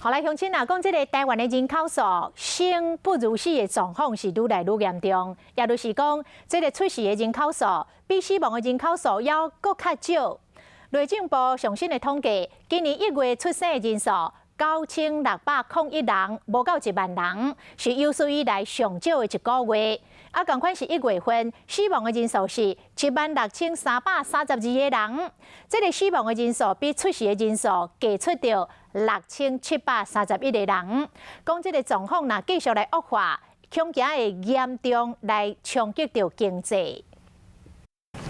好來，鄉親啊，講這个台灣的人口數生不如死的狀況是愈來愈嚴重，也就是講，這个出世的人口數比死亡的人口數猶閣較少。內政部上新的統計，今年1月出生的人數9601人，無夠1萬人，是有史以來上少的一個月。啊，仝款是1月份死亡的人數是76,332個人，這个死亡的人數比出世的人數加出著6731個人。講這个狀況若繼續來惡化，恐驚會嚴重來衝擊著經濟。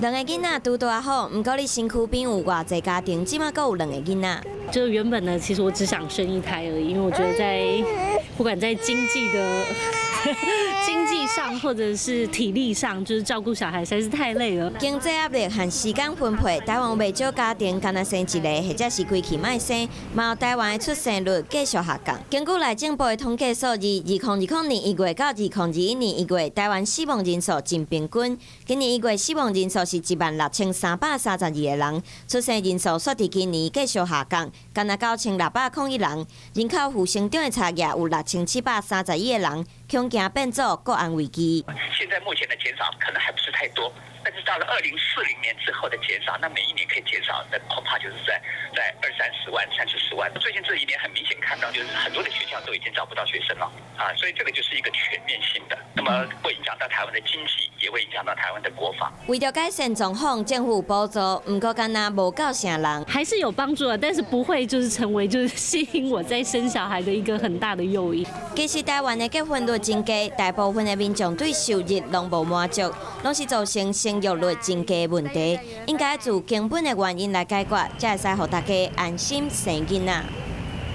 兩個囡仔拄拄仔好，毋過佇身軀邊有偌濟家庭，這馬閣有兩個囡仔。就原本呢，其實我只想生一胎而已，因為我覺得在不管在經濟上或者是體力上，就是照顧小孩實在是太累了。經濟壓力和時間分配，台灣有袂少家庭干焦生一个，或者是規氣莫生，嘛予台灣的出生率繼續下降。根據內政部的統計數字，2020年1月到2021年1月，台灣死亡人數真平均。今年1月死亡人數是16,332個人，出生人數煞佇今年繼續下降，干焦9601人。人口負成長的差額有6731個人，恐驚變做國安危機。現在目前的減少可能還不是太多，但是到了2040年之後的減少，那每一年可以減少的恐怕就是在二三十萬、三四十萬。最近這一年很明顯看到，就是很多的學校都已經招不到學生了啊，所以這個就是一個全面性的，那麼會影響到台灣的經濟，也會影響到台灣的國防。為著改善狀況，政府補助，毋過敢若無夠啥人，還是有幫助啊，但是不會就是成為就是吸引我再生小孩的一個很大的誘因。其實台灣的結婚率真低，大部分的民眾對收入攏無滿足，攏是造成生育率真低的問題。應該自根本的原因來解決，才會使予大家安心生囡仔。